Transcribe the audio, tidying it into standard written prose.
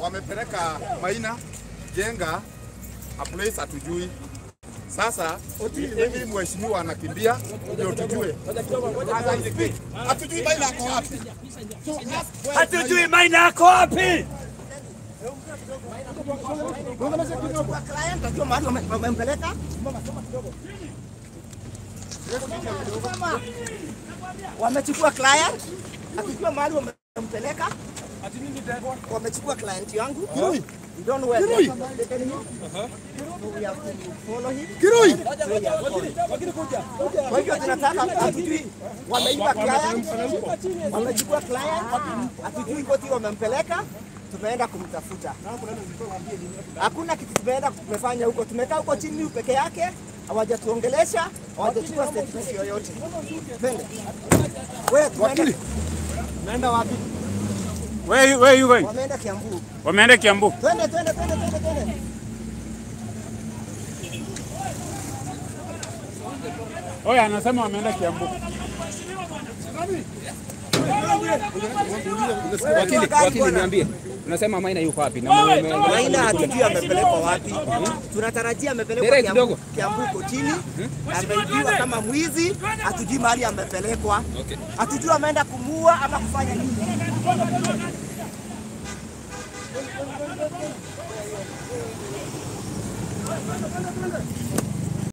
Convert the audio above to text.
Wamepeleka Maina Jenga a place hatujui. Sasa hivi mheshimiwa anakimbia ndio tujue. Hatujui Maina ako wapi. Hatujui Maina ako wapi. Client ajua mahali wamempeleka. Wamechukua client, hatujua mahali wamempeleka. Wamechukua client yangu. Kirui. We don't know where Kirui. they have taken him. So we have to follow him. Kirui. Kwa hivyo tunataka, hatujui wameiba client, wamechukua client, hatujui koti wamempeleka, tumeenda kumtafuta. Hakuna kitu tumeenda tumefanya huko, tumekaa huko chini peke yake, hawajatuongelesha, hawajachukua statement yoyote. Twende. Wewe tumeenda. Naenda wapi? Where you going? Wameenda Kiambu. Wameenda Kiambu. Twende, twende, twende, twende, twende. Oya, anasema wameenda Kiambu. Wakili, wakili niambie. Unasema Maina yuko wapi? Na Maina hatujui amepelekwa wapi. Tunatarajia amepelekwa Derek Kiambu, kidogo. Kiambu kotini. Ameibiwa kama mwizi, hatujui mahali amepelekwa. Okay. Hatujui ameenda kumuua ama kufanya nini.